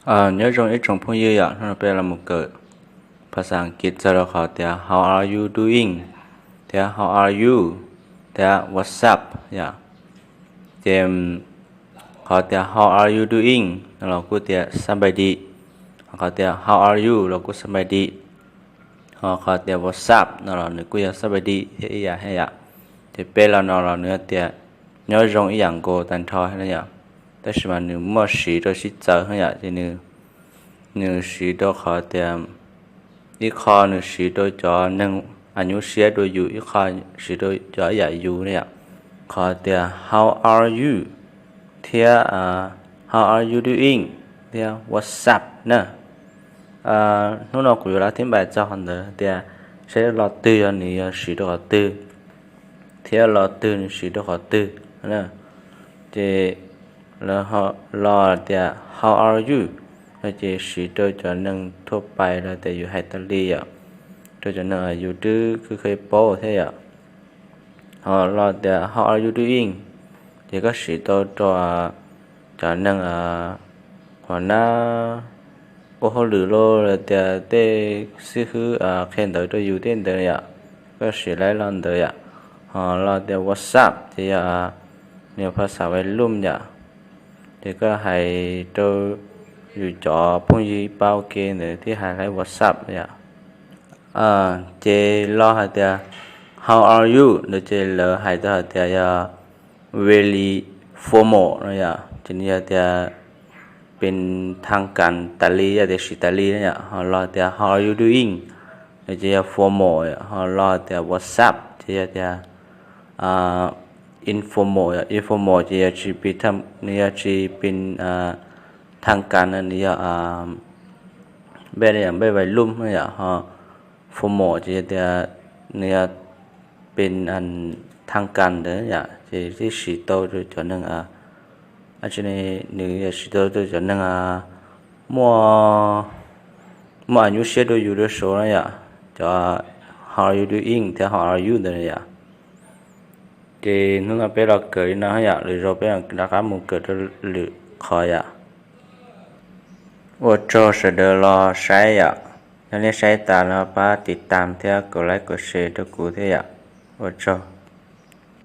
Nyob zoo ib tsoom phooj ywg yom, hnub no peb los mus kawm phas xas Askiv txog rau qhov tias how are you doing thiab how are you thiab what's up yom. Ces qhov tias how are you doing no los kuj tias สบายดี, qhov tias how are you los kuj สบายดี, ho qhov tias what's up no los nws kuj yog สบายดี thiab ib yam thiab yom. Ces peb los no los nws tias nyob zoo ib yam nkaus tag nrho no yom. Tab sis mas nws muaj siv rau sib txawv no yom, ces nws siv rau qhov tias ib qho nws siv rau cov neeg nyuaj siab dua yus, ib qho siv rau cov ib yam yus no yom. Qhov tias how are you thiab how are you doing thiab what's up na. Hnub no kuv yuav los thib npais txog qhov ntawd tias saib lo twg yog nws yog siv rau qhov twg thiab lo twg nws siv rau qhov twg. Ces los tias how are you no ces siv rau cov neeg thuaj pais los tias yus hais tas li yom, rau cov neeg yus twb kheev paub thiab yom. Ho los tias how are you doing ces koj siv tau rau cov neeg qhuav nab ua hauj lwm los tias tej xib hwb qhia ntawv rau yus tej ntawd yom, koj siv laib lo ntawd yom. Ho los tias what's up ces yog nws phas xas vais lum yom, ces koj hais rau yus cov phooj ywg ib pab ua ke ntawd thiaj hais laib what's up yom. Ces los hais tias how are you ntawd ces lawv hais tau hais tias yog very formal no yom, ces nws yog tias pes thaj kas tas li, yog tias siv tas li no yom. Ho los tias how are you doing no ces yog formal, ho los tias what's up ces yog tias informal, informal ces yog tsis pes, nws yog tsis pes thaj kas no, nws yog npej vais lum no yom. Ho formal ces yog tias nws yog pes thaj kas ntawd yom, ces thiaj siv tau rau cov neeg, nws yog siv tau rau cov neeg muaj, muaj nyuaj siab dua yus dua saud no yom, cov how are you doing thiab how are you ntawd yom. Ces hnub no peb los kawm li no yom, lwm zaus peb rov qab mus kawm rau lwm qhov yom. Ua tsaug sawv daws los saib yom. Yog nej saib tas los pab tiv tam thiab kaum like kaum share rau kuv thiab yom. Ua tsaug.